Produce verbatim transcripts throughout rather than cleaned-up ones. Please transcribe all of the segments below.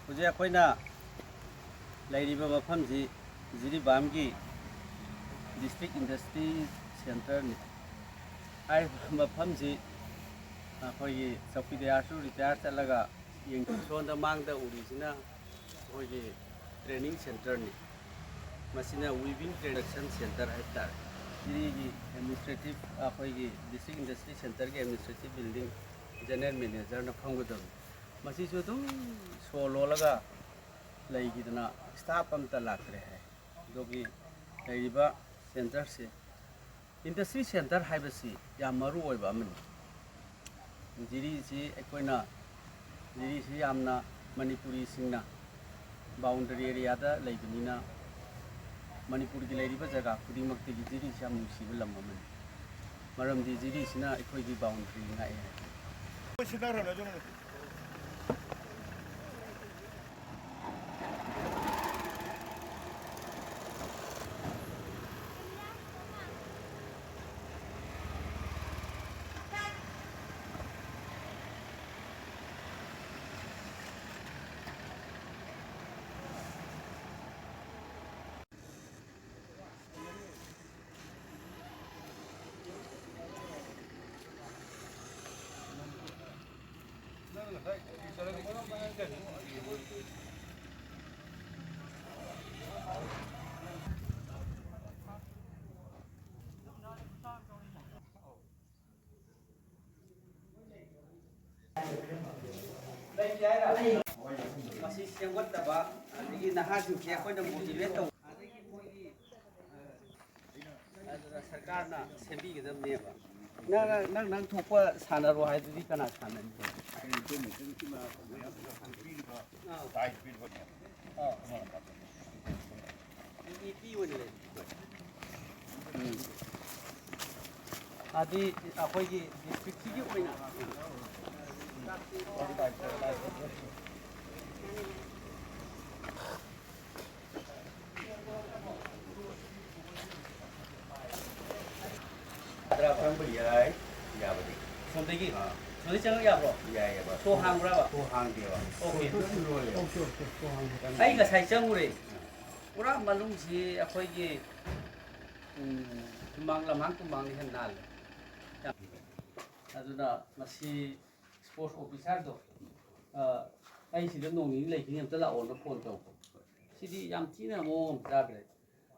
ꯍꯧꯖꯤꯛ ꯑꯩꯈꯣꯏꯅ ꯂꯩꯔꯤꯕ ꯃꯐꯝꯁꯤ ꯖꯤꯔꯤꯕꯥꯝꯒꯤ District Industry Centreꯅꯤ꯫ ꯍꯥꯏꯔꯤꯕ ꯃꯐꯝꯁꯤ ꯑꯩꯈꯣꯏꯒꯤ ꯆꯧꯀꯤꯗꯥꯔꯁꯨ ꯔꯤꯇꯥꯌꯔ ꯆꯠꯂꯒ ꯌꯦꯡ-, ꯁꯣꯝꯗ ꯃꯥꯡꯗ ꯎꯔꯤꯁꯤꯅ ꯑꯩꯈꯣꯏꯒꯤ training centreꯅꯤ꯫ ꯃꯁꯤꯅ weaving production centre ꯍꯥꯏꯕ ꯇꯥꯔꯦ꯫ ꯖꯤꯔꯤꯒꯤ administrative, ꯑꯩꯈꯣꯏꯒꯤ District Industry Centreꯒꯤ administrative building general managerꯅ ꯐꯝꯒꯗꯕꯅꯤ꯫ ꯃꯁꯤꯁꯨ ꯑꯗꯨꯝ ꯁꯣ ꯂꯣꯜꯂꯒ ꯂꯩꯈꯤꯗꯅ staff ꯑꯝꯇ ꯂꯥꯛꯇ꯭ꯔꯦ ꯍꯥꯏ꯫ ꯑꯗꯨꯒꯤ ꯂꯩꯔꯤꯕ centreꯁꯦ, industry centre ꯍꯥꯏꯕꯁꯤ ꯌꯥꯝ ꯃꯔꯨ ꯑꯣꯏꯕ ꯑꯃꯅꯤ꯫ ꯖꯤꯔꯤꯁꯤ ꯑꯩꯈꯣꯏꯅ, ꯖꯤꯔꯤꯁꯤ ꯌꯥꯝꯅ ꯃꯅꯤꯄꯨꯔꯤꯁꯤꯡꯅ boundary areaꯗ ꯂꯩꯕꯅꯤꯅ, ꯃꯅꯤꯄꯨꯔꯒꯤ ꯂꯩꯔꯤꯕ ꯖꯒꯥ ꯈꯨꯗꯤꯡꯃꯛꯇꯒꯤ ꯖꯤꯔꯤꯁꯤ ꯌꯥꯝ ꯅꯨꯡꯁꯤꯕ ꯂꯝ ꯑꯃꯅꯤ꯫ ꯃꯔꯝꯗꯤ ꯖꯤꯔꯤꯁꯤꯅ ꯑꯩꯈꯣꯏꯒꯤ boundary ꯉꯥꯛꯑꯦ ꯍꯥꯏ꯫ ꯃꯁꯤ ꯁꯦꯝꯒꯠꯇꯕ, ꯑꯗꯒꯤ ꯅꯍꯥꯁꯤꯡꯁꯦ ꯑꯩꯈꯣꯏꯅ motivate ꯇꯧ-, ꯑꯗꯒꯤ ꯃꯣꯏꯒꯤ, ꯑ, ꯑꯗꯨꯅ ꯁꯔꯀꯥꯔꯅ ꯁꯦꯝꯕꯤꯒꯗꯕꯅꯦꯕ꯫ ꯅꯪ, ꯅꯪ, ꯅꯪ ꯊꯣꯛꯄ ꯁꯥꯟꯅꯔꯣ ꯍꯥꯏꯗꯨꯗꯤ ꯀꯅꯥ ꯁꯥꯟꯅꯅꯤ? ꯑꯥ꯫ ꯏ ꯄꯤ ꯑꯣꯏꯅ ꯂꯩ꯫ ꯎꯝ꯫ ꯑꯗꯤ ꯑꯩꯈꯣꯏꯒꯤ districtꯁꯤꯒꯤ ꯑꯣꯏꯅ ꯆꯪꯕ ꯌꯥꯏ, ꯌꯥꯕꯗꯤ꯫ ꯁꯣꯝꯗꯒꯤ? ꯑꯥ꯫ ꯂꯣꯏ ꯆꯪꯉꯛ ꯌꯥꯕ꯭ꯔꯣ? ꯌꯥꯏꯌꯦꯕ꯫ ꯁꯣ ꯍꯥꯡꯕ꯭ꯔꯕ? ꯁꯣ ꯍꯥꯡꯗꯦꯕ꯫ ꯑꯣꯀꯦ꯫ ꯁꯣ ꯂꯣꯜꯂꯦꯕ꯫ ꯑꯩ ꯉꯁꯥꯏ ꯆꯪꯉꯨꯔꯦ꯫ ꯄꯨꯔꯥ ꯃꯅꯨꯡꯁꯤ ꯑꯩꯈꯣꯏꯒꯤ, ꯎꯝ, ꯁꯨꯃꯥꯡ, ꯂꯝꯍꯥꯡ ꯇꯨꯃꯥꯡꯅ ꯍꯦꯟꯅ ꯅꯥꯜꯂꯦ꯫ ꯑꯗꯨꯅ ꯃꯁꯤ ꯁ꯭ꯄꯣꯔꯠꯁ ꯑꯣꯐꯤꯁꯥꯔꯗꯣ, ꯑ, ꯑꯩ ꯁꯤꯗ ꯅꯣꯡ ꯅꯤꯅꯤ ꯂꯩꯈꯤꯅꯤ, ꯑꯝꯇ ꯂꯥꯛꯑꯣꯅ ꯐꯣꯟ ꯇꯧꯔꯛꯄ꯫ ꯁꯤꯗꯤ ꯌꯥꯝ ꯊꯤꯅ ꯃꯑꯣꯡ ꯑꯃ ꯆꯥꯈ꯭ꯔꯦ꯫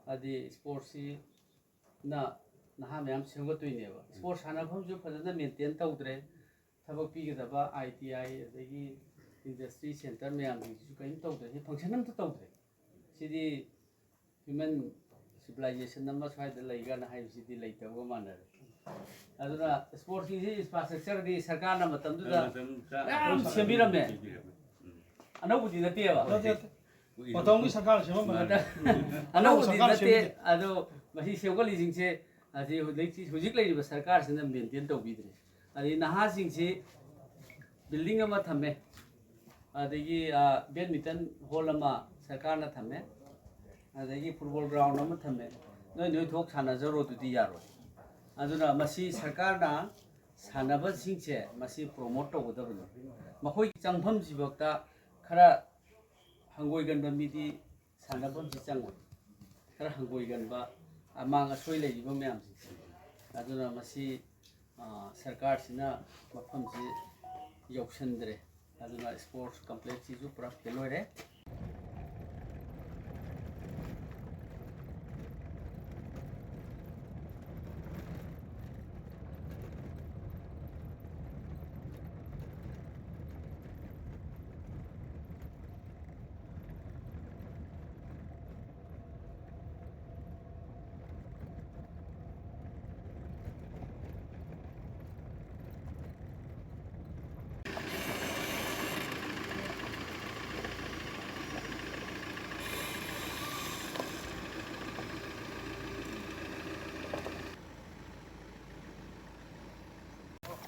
ꯍꯥꯏꯗꯤ ꯁ꯭ꯄꯣꯔꯠꯁꯁꯤꯅ ꯅꯍꯥ ꯃꯌꯥꯝ ꯁꯦꯝꯒꯠꯇꯣꯏꯅꯦꯕ꯫ ꯁ꯭ꯄꯣꯔꯠꯁ ꯁꯥꯟꯅꯐꯝꯁꯨ ꯐꯖꯅ ꯃꯦꯟꯇꯦꯟ ꯇꯧꯗ꯭ꯔꯦ꯫ ꯊꯕꯛ ꯄꯤꯒꯗꯕ ꯑꯥꯏ ꯇꯤ ꯑꯥꯏ ꯑꯗꯒꯤ ꯏꯟꯗꯁꯇ꯭ꯔꯤ ꯁꯦꯟꯇꯔ ꯃꯌꯥꯝꯁꯤꯡꯁꯤꯁꯨ ꯀꯔꯤꯝ ꯇꯧꯗ꯭ꯔꯦ꯫ ꯁꯤ ꯐꯪꯁꯟ ꯑꯝꯇ ꯇꯧꯗ꯭ꯔꯦ꯫ ꯁꯤꯗꯤ ꯍ꯭ꯌꯨꯃꯦꯟ ꯁꯤꯚꯤꯂꯥꯏꯖꯦꯁꯟ ꯑꯃ ꯁ꯭ꯋꯥꯏꯗ ꯂꯩꯒꯅ ꯍꯥꯏꯕꯁꯤꯗꯤ ꯂꯩꯇꯕꯒ ꯃꯥꯟꯅꯔꯦ꯫ ꯑꯗꯨꯅ ꯁ꯭ꯄꯣꯔꯠꯁꯀꯤꯁꯤ ꯏꯟꯐ꯭ꯔꯥꯁ꯭ꯇ꯭ꯔꯛꯆꯔꯗꯤ ꯁꯔꯀꯥꯔꯅ ꯃꯇꯝꯗꯨꯗ ꯃꯌꯥꯝ ꯁꯦꯝꯕꯤꯔꯝꯃꯦ꯫ ꯑꯅꯧꯕꯗꯤ ꯅꯠꯇꯦꯕ꯫ ꯅꯠꯇꯦ, ꯅꯠꯇꯦ꯫ ꯃꯇꯝꯒꯤ ꯁꯔꯀꯥꯔ ꯁꯦꯝꯃꯝꯕꯅꯦ꯫ ꯑꯅꯧꯕꯗꯤ ꯁꯔꯀꯥꯔ ꯅꯠꯇꯦ꯫ ꯁꯦꯝꯕꯤꯗꯦ꯫ ꯑꯗꯣ ꯃꯁꯤ ꯁꯦꯝꯒꯠꯂꯤꯁꯤꯡꯁꯦ ꯍꯧꯖꯤꯛ, ꯍꯧꯖꯤꯛ ꯍꯧꯖꯤꯛ ꯂꯩꯔꯤꯕ ꯁꯔꯀꯥꯔꯁꯤꯅ ꯃꯦꯟꯇꯦꯟ ꯇꯧꯕꯤꯗ꯭ꯔꯦ꯫ ꯑꯗꯩ ꯅꯍꯥꯁꯤꯡꯁꯤ ꯕꯤꯜꯗꯤꯡ ꯑꯃ ꯊꯝꯃꯦ, ꯑꯗꯒꯤ, ꯑ, ꯕꯦꯗꯃꯤꯟꯇꯟ ꯍꯣꯜ ꯑꯃ ꯁꯔꯀꯥꯔꯅ ꯊꯝꯃꯦ, ꯑꯗꯒꯤ ꯐꯨꯠꯕꯣꯜ ꯒ꯭ꯔꯥꯎꯟ ꯑꯃ ꯊꯝꯃꯦ꯫ ꯅꯣꯏ ꯅꯣꯏ ꯊꯣꯛ ꯁꯥꯟꯅꯖꯔꯣ, ꯑꯗꯨꯗꯤ ꯌꯥꯔꯣꯏ꯫ ꯑꯗꯨꯅ ꯃꯁꯤ ꯁꯔꯀꯥꯔꯅ ꯁꯥꯟꯅꯕꯁꯤꯡꯁꯦ ꯃꯁꯤ ꯄ꯭ꯔꯣꯃꯣꯠ ꯇꯧꯒꯗꯕꯅꯤ꯫ ꯃꯈꯣꯏꯒꯤ ꯆꯪꯐꯝꯁꯤꯐꯥꯎꯗ ꯈꯔ ꯍꯪꯒꯣꯏꯒꯟꯕ ꯃꯤꯗꯤ ꯁꯥꯟꯅꯐꯝꯁꯤ ꯆꯪꯉꯣꯏ꯫ ꯈꯔ ꯍꯪꯒꯣꯏꯒꯟꯕ, ꯑꯃꯥꯡ ꯑꯁꯣꯏ ꯂꯩꯔꯤꯕ ꯃꯌꯥꯝꯁꯤꯡꯁꯦ꯫ ꯑꯗꯨꯅ ꯃꯁꯤ, ꯑ, ꯁꯔꯀꯥꯔꯁꯤꯅ ꯃꯐꯝꯁꯤ ꯌꯧꯁꯤꯟꯗ꯭ꯔꯦ꯫ ꯑꯗꯨꯅ ꯁ꯭ꯄꯣꯔꯠꯁ ꯀꯝꯄ꯭ꯂꯦꯛꯁꯁꯤꯁꯨ ꯄꯨꯔꯥ ꯐꯦꯜ ꯑꯣꯏꯔꯦ꯫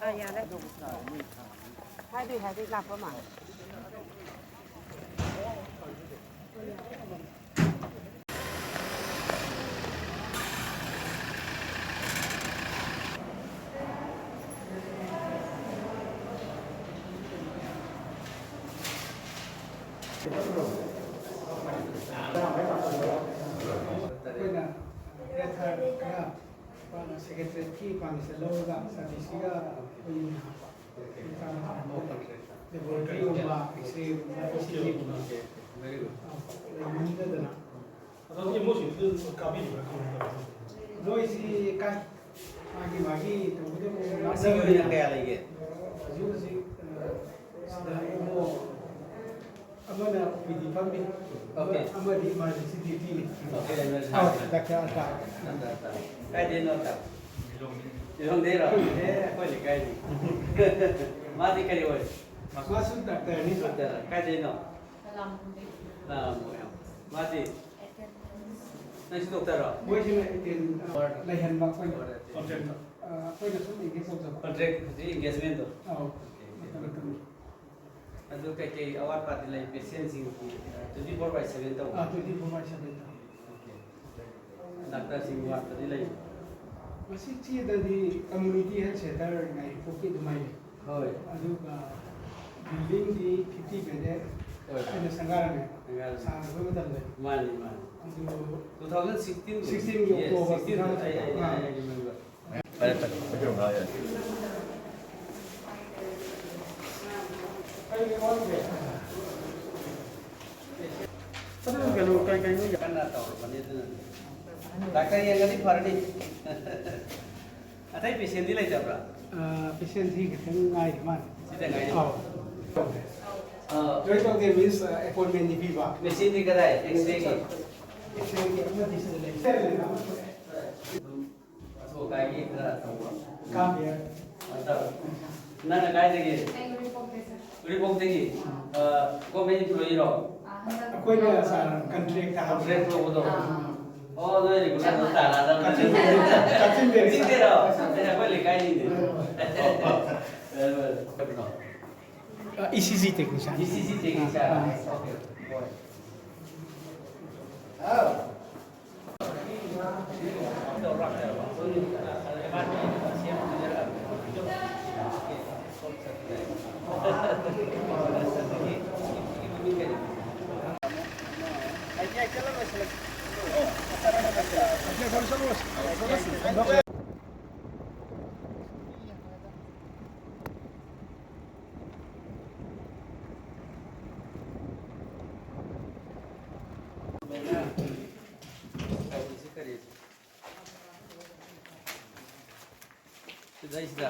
ꯑꯥ, ꯌꯥꯔꯦ꯫ ꯍꯥꯏꯗꯤ, ꯍꯥꯏꯗꯤ, ꯂꯥꯛꯄ ꯃꯥꯜꯂꯦ꯫ ꯑꯩꯈꯣꯏꯅ ꯔꯦꯠ ꯈꯔ ꯁꯦꯀ꯭ꯔꯦꯇꯔꯤꯌꯦꯠꯀꯤ ꯄꯥꯔꯃꯤꯁꯟ ꯂꯧꯔꯒ ꯁꯥꯔꯚꯤꯁꯁꯤꯒ ꯑꯩꯈꯣꯏ ꯂꯦꯕꯣꯔꯦꯇꯔꯤꯒꯨꯝꯕ, ꯑꯦꯛꯁꯔꯦꯒꯨꯝꯕ, ꯏ ꯁꯤ ꯖꯤꯒꯨꯝꯕ ꯂꯩꯃꯟꯗꯗꯅ꯫ ꯑꯗꯣ ꯏꯃꯣꯁꯤꯡꯁꯤꯗ ꯀꯥꯕꯤꯔꯤꯕ꯭ꯔꯥ ꯀꯃꯥꯏꯅ ꯇꯧꯕꯅꯣ? ꯃꯣꯏꯁꯤ ꯀꯥꯏ ꯃꯥꯒꯤ ꯃꯥꯒꯤ ꯇꯧꯕꯗꯕꯨ ꯉꯁꯤꯒꯤ ꯑꯣꯏꯅ ꯀꯌꯥ ꯂꯩꯒꯦ? ꯍꯧꯖꯤꯛ ꯍꯧꯖꯤꯛ, ꯑ, ꯁꯤꯗ ꯏꯃꯣ ꯑꯃꯅ ꯑꯣ ꯄꯤ ꯗꯤ ꯐꯝꯃꯤ, ꯑꯣꯀꯦ꯫ ꯑꯃꯗꯤ ꯏꯃꯥꯔꯖꯦꯟꯁꯤ ꯗ꯭ꯌꯨꯇꯤꯅꯤ꯫ Okay, emergency. ꯑꯧ, ꯗꯥꯛꯇꯔ ꯑꯜꯇꯥ꯫ ꯑꯜꯇꯥ, ꯑꯜꯇꯥ꯫ ꯀꯥꯏꯗꯩꯅꯣ ꯑꯜꯇꯥ? ꯂꯤꯂꯣꯡꯗꯩꯔꯣ? ꯑꯦ꯫ ꯑꯩꯈꯣꯏ ꯂꯩꯀꯥꯏꯅꯤ꯫ ꯃꯥꯗꯤ ꯀꯔꯤ ꯑꯣꯏ? ꯃꯥꯁꯨ ꯗꯥꯛꯇꯔꯅꯤ꯫ ꯗꯥꯛꯇꯔ꯫ ꯀꯥꯏꯗꯩꯅꯣ? ꯂꯥꯝꯕꯨꯡꯗꯩ꯫ ꯂꯥꯝꯕꯨꯡ꯫ ꯃꯥꯗꯤ? ꯅꯪꯁꯨ ꯗꯣꯛꯇꯔꯔꯣ? ꯃꯣꯏꯁꯤꯅ ꯑꯦꯇꯦꯟ-, ꯑ, ꯂꯩꯍꯟꯕ ꯑꯩꯈꯣꯏꯅ꯫ ꯑꯣ, ꯑꯦꯇꯦꯟ꯫ ꯑ, ꯑꯩꯈꯣꯏꯅ ꯁꯨꯝ ꯑꯦꯡꯒꯦꯖ ꯇꯧꯖꯕ꯫ ꯀꯟꯇ꯭ꯔꯦꯛ ꯍꯧꯖꯤꯛ ꯑꯦꯡꯒꯦꯖꯃꯦꯟꯗꯣ? ꯑꯧ꯫ Okay, okay. ꯃꯇꯝ ꯃꯇꯝꯒꯤ꯫ ꯑꯗꯨ ꯀꯩꯀꯩ ꯑꯋꯥꯠ ꯑꯄꯥꯗꯤ ꯂꯩ ꯄꯦꯁꯦꯟꯁꯤꯡꯒꯤ? ꯑ, twenty four by seven ꯇꯧꯕ? ꯑꯥ, twenty four by seven ꯇꯧꯕ꯫ ꯑꯣꯀꯦ꯫ ꯗꯥꯛꯇꯔꯁꯤꯡ ꯋꯥꯠꯄꯗꯤ ꯂꯩ? ꯃꯁꯤ ꯆꯦꯗꯗꯤ ꯀꯝꯃ꯭ꯌꯨꯅꯤꯇꯤ ꯍꯦꯜꯊ ꯁꯦꯟꯇꯔ ꯌꯥꯏꯔꯤꯄꯣꯛꯀꯤ ꯑꯗꯨꯃꯥꯏꯅ ꯂꯩ꯫ ꯍꯣꯏ꯫ ꯑꯗꯨꯒ ꯕꯤꯜꯗꯤꯡꯗꯤ fifty ꯕꯦꯗꯦꯗ ꯍꯣꯏ꯫ ꯑꯩꯅ ꯁꯪꯒꯥꯔꯝꯃꯦ꯫ ꯁꯪꯒꯥꯔꯝꯃꯦ꯫ ꯁꯥꯟꯅꯕ ꯃꯇꯝꯗ꯫ ꯃꯥꯅꯤ, ꯃꯥꯅꯤ꯫ ꯑꯗꯨ two thousand sixteen꯫ Sixteen ꯒꯤ yes, ꯑꯣꯛꯇꯣꯕꯔ sixteen꯫ ꯑꯩ, ꯑꯩ, ꯑꯥ꯫ ꯑꯩ remember꯫ ꯐꯔꯦ, ꯐꯔꯦ꯫ ꯑꯗꯨ ꯀꯩꯅꯣ, ꯀꯩ, ꯀꯩꯅꯣ ꯀꯟꯅ ꯇꯧꯔꯕꯅꯤ, ꯑꯗꯨꯅꯅꯤ꯫ ꯗꯥꯛꯇꯔ ꯌꯦꯡꯉꯗꯤ ꯐꯔꯅꯤ꯫ ꯑꯇꯩ ꯄꯦꯁꯦꯟꯗꯤ ꯂꯩꯇꯕ꯭ꯔꯥ? ꯑ, ꯄꯦꯁꯦꯟꯁꯤ ꯈꯤꯇꯪ ꯉꯥꯏꯔꯤ ꯃꯥꯜꯂꯦ꯫ ꯁꯤꯗ ꯉꯥꯏꯔꯤ? ꯑꯧ꯫ ꯑ, ꯂꯣꯏ ꯇꯧꯗꯦ, ꯃꯤꯁ, ꯑ, ꯑꯦꯄꯣꯏꯟꯃꯦꯟꯗꯤ ꯄꯤꯕ꯫ ꯃꯦꯆꯤꯟꯗꯤ ꯀꯗꯥꯏ? ꯑꯦꯛꯁꯔꯦꯒꯤ? ꯑꯦꯛꯁꯔꯦꯒꯤ ꯑꯃꯗꯤ ꯁꯤꯗ ꯂꯩ꯫ ꯑꯗꯨꯝ ꯑꯊꯨ ꯑꯀꯥꯏꯒꯤ ꯈꯔ ꯇꯧꯕ꯫ ꯀꯥꯞꯄꯦ꯫ ꯑꯗ ꯅꯪꯅ ꯀꯥꯏꯗꯒꯤ? ꯑꯩ ꯎꯔꯤꯄꯣꯛꯇꯩ, ꯁꯥꯔ꯫ ꯎꯔꯤꯄꯣꯛꯇꯒꯤ? ꯑ, ꯒꯣꯔꯃꯦꯟ ꯏꯝꯄ꯭ꯂꯣꯌꯤꯔꯣ? ꯑ, ꯍꯟꯗꯛ ꯑꯩꯈꯣꯏꯅ, ꯁꯥꯔ, ꯀꯟꯇ꯭ꯔꯦꯛꯇ ꯍꯥꯞꯄ꯫ ꯀꯟꯇ꯭ꯔꯦꯛ ꯂꯧꯕꯗꯣ? ꯑꯥ꯫ ꯑꯣ, ꯅꯣꯏ ꯔꯤꯒꯨꯂꯔ ꯑꯗꯨꯝ ꯇꯥꯔꯛꯑꯗꯕꯅꯤ꯫ ꯀꯛꯆꯤꯡ ꯕꯦꯔꯦꯖ꯫ ꯀꯛꯆꯤꯡ ꯕꯦꯔꯦꯖ꯫ ꯀꯛꯆꯤꯡꯗꯩꯔꯣ? ꯑꯩꯈꯣꯏ ꯂꯩꯀꯥꯏꯅꯤꯅꯦ꯫ ꯀꯩꯅꯣ? ꯑ, E C G technician. E C G technician. ꯑꯥ꯫ ꯑꯣꯀꯦ꯫ ꯍꯣꯏ꯫ ꯑꯥꯎ꯫ ꯁꯤꯗꯩꯁꯤꯗ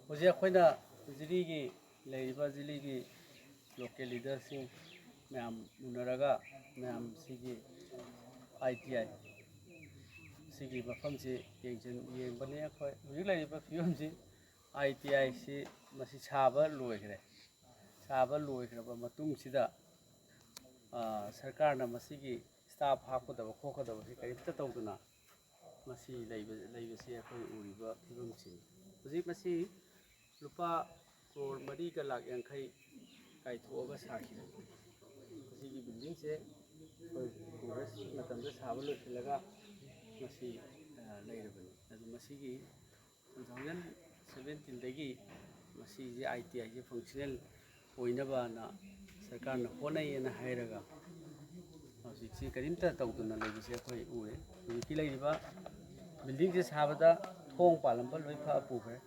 ꯍꯧꯖꯤꯛ ꯑꯩꯈꯣꯏꯅ ꯖꯤꯔꯤꯒꯤ ꯂꯩꯔꯤꯕ ꯖꯤꯔꯤꯒꯤ ꯂꯣꯀꯦꯜ ꯂꯤꯗꯔꯁꯤꯡ ꯃꯌꯥꯝ ꯎꯅꯔꯒ ꯃꯌꯥꯝ ꯁꯤꯒꯤ ꯑꯥꯏ ꯇꯤ ꯑꯥꯏ ꯁꯤꯒꯤ ꯃꯐꯝꯁꯤ ꯌꯦꯡꯁꯤꯟ-, ꯌꯦꯡꯕꯅꯤ꯫ ꯑꯩꯈꯣꯏ ꯍꯧꯖꯤꯛ ꯂꯩꯔꯤꯕ ꯐꯤꯕꯝꯁꯤ ꯑꯥꯏ ꯇꯤ ꯑꯥꯏꯁꯤ ꯃꯁꯤ ꯁꯥꯕ ꯂꯣꯏꯈ꯭ꯔꯦ꯫ ꯁꯥꯕ ꯂꯣꯏꯈ꯭ꯔꯕ ꯃꯇꯨꯡꯁꯤꯗ, ꯑ, ꯁꯔꯀꯥꯔꯅ ꯃꯁꯤꯒꯤ ꯁ꯭ꯇꯥꯐ ꯍꯥꯞꯀꯗꯕ ꯈꯣꯠꯀꯗꯕꯁꯤ ꯀꯔꯤꯝꯇ ꯇꯧꯗꯅ ꯃꯁꯤ ꯂꯩꯕ-, ꯂꯩꯕꯁꯤ ꯑꯩꯈꯣꯏ ꯎꯔꯤꯕ ꯐꯤꯕꯝꯁꯤꯅꯤ꯫ ꯍꯧꯖꯤꯛ ꯃꯁꯤ ꯂꯨꯄꯥ ꯀ꯭ꯔꯣꯔ ꯃꯔꯤꯒ ꯂꯥꯛ ꯌꯥꯡꯈꯩ ꯀꯥꯏꯊꯣꯛꯑꯒ ꯁꯥꯈꯤꯕꯅꯤ꯫ ꯃꯁꯤꯒꯤ ꯕꯤꯜꯗꯤꯡꯁꯦ ꯑꯩꯈꯣꯏ ꯀꯣꯡꯒ꯭ꯔꯦꯁ ꯃꯇꯝꯗ ꯁꯥꯕ ꯂꯣꯏꯁꯤꯜꯂꯒ ꯃꯁꯤ, ꯑ, ꯂꯩꯔꯕꯅꯤ꯫ ꯑꯗꯨ ꯃꯁꯤꯒꯤ ꯇꯨ ꯊꯥꯎꯖꯟ ꯁꯕꯦꯟꯇꯤꯟꯗꯒꯤ ꯃꯁꯤꯁꯦ ꯑꯥꯏ ꯇꯤ ꯑꯥꯏꯁꯦ ꯐꯪꯁꯅꯦꯜ ꯑꯣꯏꯅꯕꯅ ꯁꯔꯀꯥꯔꯅ ꯍꯣꯠꯅꯩꯌꯦꯅ ꯍꯥꯏꯔꯒ ꯍꯧꯖꯤꯛꯁꯤ ꯀꯔꯤꯝꯇ ꯇꯧꯗꯅ ꯂꯩꯕꯁꯦ ꯑꯩꯈꯣꯏ ꯎꯔꯦ꯫ ꯍꯧꯖꯤꯛꯀꯤ ꯂꯩꯔꯤꯕ ꯕꯤꯜꯗꯤꯡꯁꯦ ꯁꯥꯕꯗ ꯊꯣꯡ ꯄꯥꯜꯂꯝꯕ ꯂꯣꯏ ꯐꯛꯑ ꯄꯨꯈ꯭ꯔꯦ꯫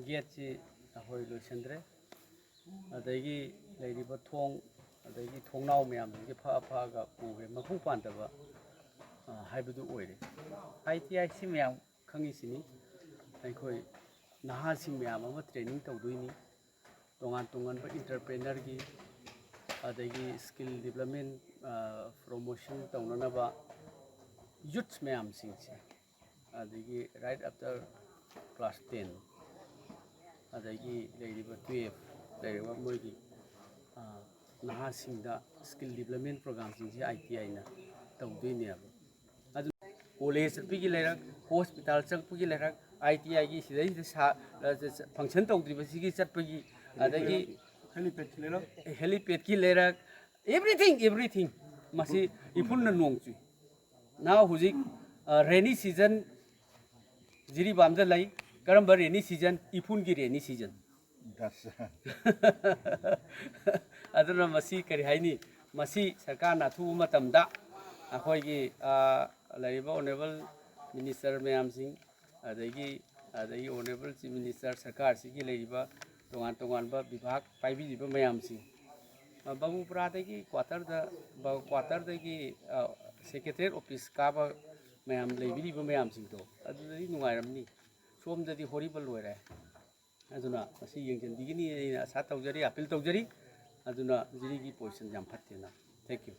ꯒꯦꯠꯁꯤ ꯑꯩꯈꯣꯏ ꯂꯣꯏꯁꯤꯟꯗ꯭ꯔꯦ꯫ ꯑꯗꯒꯤ ꯂꯩꯔꯤꯕ ꯊꯣꯡ, ꯑꯗꯒꯤ ꯊꯣꯡꯅꯥꯎ ꯃꯌꯥꯝꯁꯤꯡꯁꯦ ꯐꯛꯑ ꯐꯛꯑꯒ ꯄꯨꯈ꯭ꯔꯦ꯫ ꯃꯄꯨꯡ ꯄꯥꯟꯗꯕ, ꯑ, ꯍꯥꯏꯕꯗꯨ ꯑꯣꯏꯔꯦ꯫ ꯑꯥꯏ ꯇꯤ ꯑꯥꯏ ꯁꯤ ꯃꯌꯥꯝ ꯈꯪꯉꯤꯁꯤꯅꯤ꯫ ꯑꯩꯈꯣꯏ ꯅꯍꯥꯁꯤꯡ ꯃꯌꯥꯝ ꯑꯃ ꯇ꯭ꯔꯦꯅꯤꯡ ꯇꯧꯗꯣꯏꯅꯤ꯫ ꯇꯣꯉꯥꯟ ꯇꯣꯉꯥꯟꯕ ꯏꯟꯇꯔꯄ꯭ꯔꯦꯅꯔꯒꯤ, ꯑꯗꯒꯤ ꯁ꯭ꯀꯤꯜ ꯗꯤꯕ꯭ꯂꯞꯃꯦꯟ, ꯑ, ꯄ꯭ꯔꯣꯃꯣꯁꯟ ꯇꯧꯅꯅꯕ ꯌꯨꯠꯁ ꯃꯌꯥꯝꯁꯤꯡꯁꯦ, ꯑꯗꯒꯤ right after class ten, ꯑꯗꯒꯤ ꯂꯩꯔꯤꯕ ꯇꯨꯌꯦꯜꯐ ꯂꯩꯔꯤꯕ ꯃꯣꯏꯒꯤ, ꯑ, ꯅꯍꯥꯁꯤꯡꯗ ꯁ꯭ꯀꯤꯜ ꯗꯤꯕ꯭ꯂꯞꯃꯦꯟ ꯄ꯭ꯔꯣꯒ꯭ꯔꯥꯝꯁꯤꯡꯁꯦ ꯑꯥꯏ ꯇꯤ ꯑꯥꯏꯅ ꯇꯧꯗꯣꯏꯅꯦꯕ꯫ ꯑꯗꯨ ꯀꯣꯂꯦꯖ ꯆꯠꯄꯒꯤ ꯂꯩꯔꯛ, ꯍꯣꯁꯄꯤꯇꯥꯜ ꯆꯠꯄꯒꯤ ꯂꯩꯔꯛ, ꯑꯥꯏ ꯇꯤ ꯑꯥꯏꯒꯤ ꯁꯤꯗꯩꯁꯤꯗ ꯁꯥ-, ꯑ, ꯐꯪꯁꯟ ꯇꯧꯗ꯭ꯔꯤꯕꯁꯤꯒꯤ ꯆꯠꯄꯒꯤ, ꯑꯗꯒꯤ ꯍꯦꯂꯤꯄꯦꯗꯀꯤ ꯂꯩꯔꯛ, ꯍꯦꯂꯤꯄꯦꯗꯀꯤ ꯂꯩꯔꯛ, everything, everything꯫ ꯃꯁꯤ ꯏꯐꯨꯟꯅ ꯅꯣꯡ ꯆꯨꯏ꯫ ꯅꯥꯎ ꯍꯧꯖꯤꯛ, ꯑ, ꯔꯦꯅꯤ ꯁꯤꯖꯟ ꯖꯤꯔꯤꯕꯥꯝꯗ ꯂꯩ꯫ ꯀꯔꯝꯕ ꯔꯦꯅꯤ ꯁꯤꯖꯟ? ꯏꯐꯨꯟꯒꯤ ꯔꯦꯅꯤ ꯁꯤꯖꯟ꯫ ꯑꯁ꯫ ꯑꯗꯨꯅ ꯃꯁꯤ ꯀꯔꯤ ꯍꯥꯏꯅꯤ? ꯃꯁꯤ ꯁꯔꯀꯥꯔꯅ ꯑꯊꯨꯕ ꯃꯇꯝꯗ ꯑꯩꯈꯣꯏꯒꯤ, ꯑ, ꯂꯩꯔꯤꯕ honourable minister ꯃꯌꯥꯝꯁꯤꯡ, ꯑꯗꯒꯤ, ꯑꯗꯒꯤ honourable chief minister, ꯁꯔꯀꯥꯔꯁꯤꯒꯤ ꯂꯩꯔꯤꯕ ꯇꯣꯉꯥꯟ ꯇꯣꯉꯥꯟꯕ ꯕꯤꯚꯥꯒ ꯄꯥꯏꯕꯤꯔꯤꯕ ꯃꯌꯥꯝꯁꯤꯡ, ꯑ, ꯕꯥꯕꯨꯄꯨꯔꯥꯗꯒꯤ ꯀ꯭ꯋꯥꯇꯔꯗ, ꯕ-, ꯀ꯭ꯋꯥꯇꯔꯗꯒꯤ, ꯑ, secretariat office ꯀꯥꯕ ꯃꯌꯥꯝ, ꯂꯩꯕꯤꯔꯤꯕ ꯃꯌꯥꯝꯁꯤꯡꯗꯣ, ꯑꯗꯨꯗꯗꯤ ꯅꯨꯡꯉꯥꯏꯔꯝꯅꯤ꯫ ꯁꯣꯝꯗꯗꯤ horrible ꯑꯣꯏꯔꯦ꯫ ꯑꯗꯨꯅ ꯃꯁꯤ ꯌꯦꯡꯁꯤꯟꯕꯤꯒꯅꯤ ꯑꯩꯅ ꯑꯁꯥ ꯇꯧꯖꯔꯤ, appeal ꯇꯧꯖꯔꯤ꯫ ꯑꯗꯨꯅ ꯖꯤꯔꯤꯒꯤ position ꯌꯥꯝ ꯐꯠꯇꯦꯅ꯫ Thank you꯫